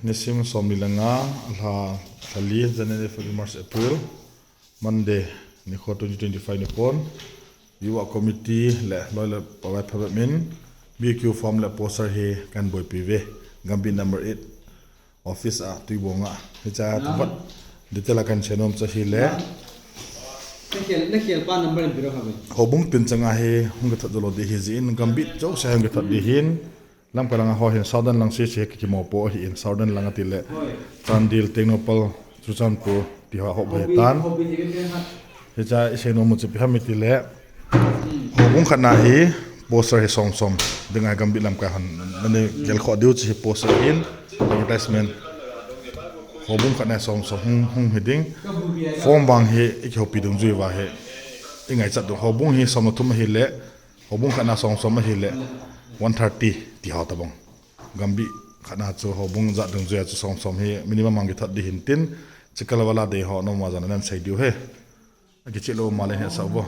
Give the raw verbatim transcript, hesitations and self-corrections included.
Nisim somni le nga, lha, lha li, January, February, March, April, Monday, nikho twenty twenty-five ni pon. Yuva committee le loi le pawai phabep min, B Q form le poster hi kan boipi ve. Gambih number eight, office a Tuibong a. Hicha thakhat detail a kan seinom chu ahile. Nakhel, nakhel pa number in biro ha ve. Houbung tin changa hi hung kithot jolo di hi jin, Gambih jouse hung kithot di hin. Lamka langa ho hin Southern lang sese hi kimopo ahin, Southern lang atile Chandel, Tengnoupal, Churachandpur ti ho hop ahitan. Hicha iseinom u chu ipi ham itile, houbung khatna hi poster hi som som dinga Gambih lamkai hon nani gelkhoh diu chu hi poster hin advertisement. Houbung khatna hi som som hung, hung hi ding. Form vang hi ikihoupi dungjui uva hi ingaichat diu. Houbung hi som le thum ahile, houbung khatna som som ahile one thirty ti ho tabang. Gambih khatna chu houbung jat dungjuia chu som som hi minimum mang kithot di hintin, chikal vala dei ho nom uva jan anan sei diu hi. Akicheh lou male hetsah uvo.